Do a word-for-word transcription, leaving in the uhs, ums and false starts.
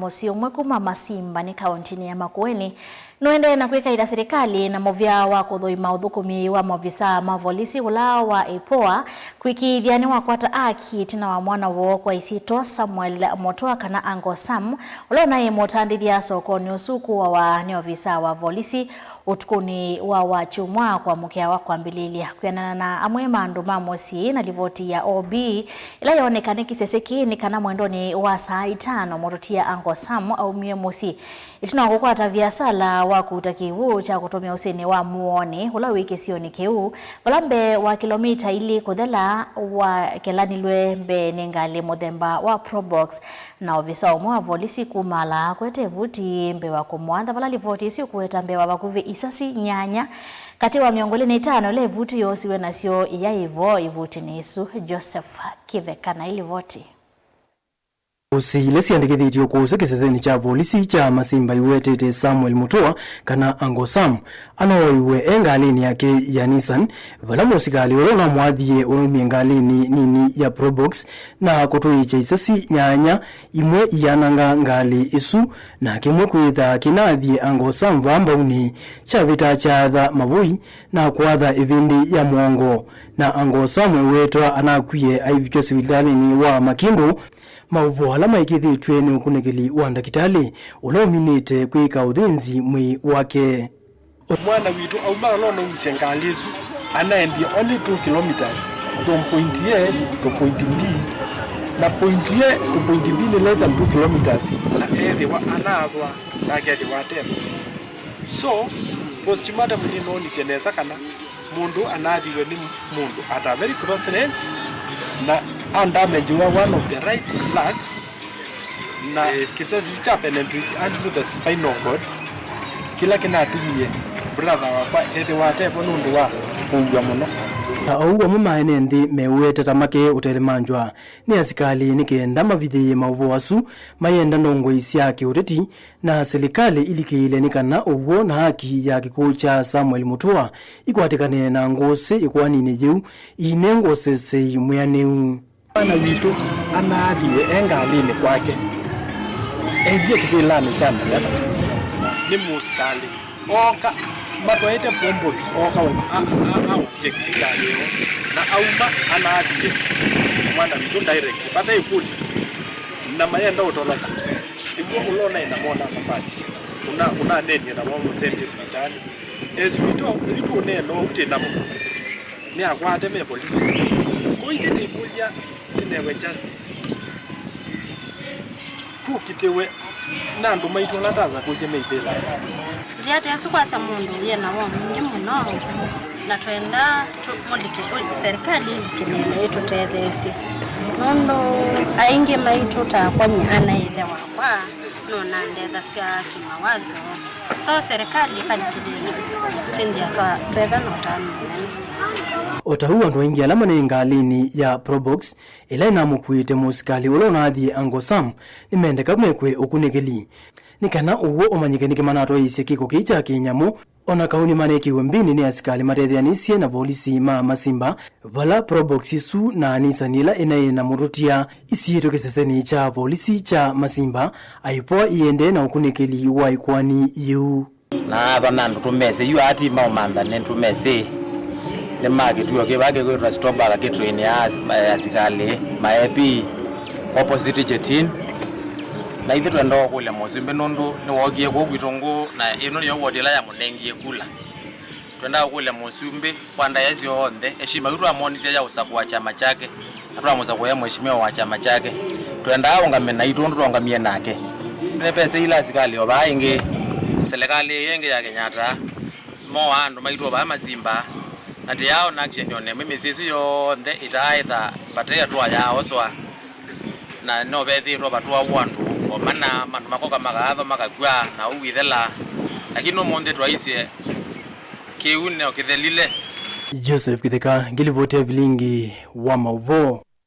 Mũsyĩ ũmwe kuma Masimba nĩ kaũntinĩ ya Makueni nũendee na kwĩkaĩla silikalĩ na mũvea wa kũthũima ũthũkũmi wa maovisaa ma volisi ũla wa IPOA kũĩkĩĩthya nĩwakwata aki ĩtina wa mwana woo kwa isyĩtwa Samuel Mutua kana Uncle Sam, ũla ũnaĩ mũtandĩthya sokonĩ ũsu kũawa nĩ ovisaa wa volisi ũtukũnĩ wa Wakyumwa kũamũkĩa wa kwambĩlĩlya. Kwĩanana na amwe ma andũ ma mũsyĩ na livoti ya O B ĩla yooneka nĩ kĩsese kĩĩ, nĩ kana mwendonĩ wa saa itano mũtũtia Uncle Sam aumie mũsyĩ ĩtina wa kũkwata viasala wa kũuta kĩw'ũ kya kũtũmĩa ũsĩnĩ wa Mũonĩ ũla wĩ kĩsionĩ kĩu, vala mbee wa kĩlomita ilĩ kũthela wakelanilwe mbee nĩ ngalĩ mũthemba wa Probox. Na ovisa ũmwe wa volisi kumaala akwete ĩvuti mbee wa kũmwatha, vala livoti ĩsu ĩkũweta mbee wa vakuvĩ isasi nyanya katĩ wa mĩongo ĩlĩ na itano ila ĩvuti yoosiwe nasyo ĩyaĩ vo ĩvutinĩ ĩsu. Joseph Kĩveka na ilivoti. Ngũsĩ ila syandĩkĩthĩtye ũkũsĩ kĩsesenĩ kya volisi kya Masimba iwetete Samuel Mutua kana Uncle Sam anoiwe e ngalĩnĩ yake ya Nissan, vala mũsikalĩ ũla ũnamwathie ũnaumie ngalĩnĩ nini ya Probox na kũtũĩkya isasi nyanya, imwe iyananga ngalĩ ĩsu, na kĩmwe kwĩtha kĩnathie Uncle Sam vaa mbaunĩ, kyavĩta kyaatha mavũi na kwatha ĩvĩndĩ ya mũongo, na Uncle Sam ewetwa anakwie aivikw'a sivitalĩnĩ wa Makĩndũ. Maũvoo ala maĩkĩĩthĩtw'e nĩ ũkunĩkĩli wa ndakĩtalĩ ũla ũminĩte kwĩka ũthĩnzi mwĩĩ wake. Mwana witũ auma ala ũnausye ngalĩ ĩsu, anaendie only two kilometers from point A to point B, na point A to point B nĩ less than two kilometers, na ethĩwa anaathwa na akethĩwa ate. So, postmortem nĩnoonisye nesa kana mũndũ anathiwe nĩ mũndũ at a very close range, na andamagiwa one of the right leg, na kĩsesi kya penetrate unto the spinal cord, kĩla kĩnatumie brother wakwa ethĩwa atevo nũndũ wa kũua mũno. Na ou amwe ma ene nthĩ meũete ta make ũtelemanjwa nĩ asikalĩ nĩ kenda mavithĩĩe maũvoo asu mayenda ndongoi sya kĩũteti na silikalĩ ilikĩĩle nĩ kana ũw'o na haki ya kĩkw'ũ kya Samuel Mutua ikwatĩkane na ngũsĩ ĩkoaninĩ yĩu iinengwa ũsesei mwĩanĩu. Mwana witũ anaathiwe e ngalĩnĩ kwake, ethie kĩvĩlanĩ kya ndereva nĩ mũsikalĩ. Ooka matwaĩte probox, ooka a- a- a- a- check ngalĩ ĩyo, na auma anaathie mwana witũ direct vate ĩkũlyo, na mayenda ũtoloka. Nĩw'o ũla ũnaĩ namo na mabati, ũna- ũnaneenie namo mũsembye sivitalĩ. Esipito ĩu tũũneena ũu twĩ namo, nĩakwate me polisi. Kũu ithyĩ tĩkũlya tũnewe justice, tũkitĩwe na andũ maitũ ala tasa kũkye meithĩla. Nzĩa ta ĩsu kwasya mũndũ yĩ na woo mwingĩ mũno, na twenda tũmũlike, ũ- serikali ĩlikĩlĩle ĩtũtetheesye, nũndũ aingĩ maitũ takwa nyie ana ĩthe wakwa nũnandethasya kĩmawazo. So serikali ĩkalikĩlĩla, twĩnthĩa twa- twetha na ũtanu mũnene. O ta ũu, andũ aingĩ ala manaĩ ngalĩnĩ ya Probox ĩla ĩnamũkuĩte mũsikalĩ ũla ũnaathie Uncle Sam nĩmendeka mekwe ũkunĩkĩli nĩ kana ũw'o ũmanyĩke nĩkĩ manatwaĩĩsye kĩko kĩĩ kya kĩnyamũ. O na kau nĩmanekĩiwe mbĩnĩ nĩ asikalĩ matetheanĩsye na volisi ma Masimba, vala Probox ĩsu na Nissan ĩla ĩnaĩ na mũtũtia isiĩtwe kĩsesenĩ kya volisi kya Masimba, IPOA iendee na ũkunĩkĩli wa ĩkoani yĩu. Na athwa na andũ tũmesĩ yu aa ti maũmantha nĩ tũmesĩ. Nĩ ma kĩtuo kĩva kĩkwĩtwa Stobaka kĩtũinĩ ya as- asikalĩ ma A P opposite Jetin. Na ithyĩ twenda ũkũlya mũsumbĩ nũndũ nĩwookie kũu kwitũ ngũ na ĩno nĩyo wodi ĩla yamũnengie kula. Twendaa ũkũlya mũsumbĩ kwa ndaĩa syonthe, eshima yu twamwonisye ya ũsakũa kyama kyake, na twamũsakũĩa mheshimiwa wa kyama kyake. Twendaa ũngame naitũ ũndũ twaũngamie nake. Nĩvesĩ ila asikalĩ o vaa ĩngĩ, silikalĩ ĩĩ ĩngĩ ya Kenyatta, moaa andũ maitũ o vaa Masimba, na tĩyaona action o na ĩmwe mĩsyĩ ĩsu yonthe ĩtaaĩtha vate atwayaa oswa. Na no vethĩĩtwe vatwawa andũ o mana, andũ makoka makaathwa makakw'a, na ũu ithela. Lakini ũmũnthĩ twaisye kĩu no kĩthelile. Joseph Kĩtheka, ngĩlivotia vilingi wa maũvoo.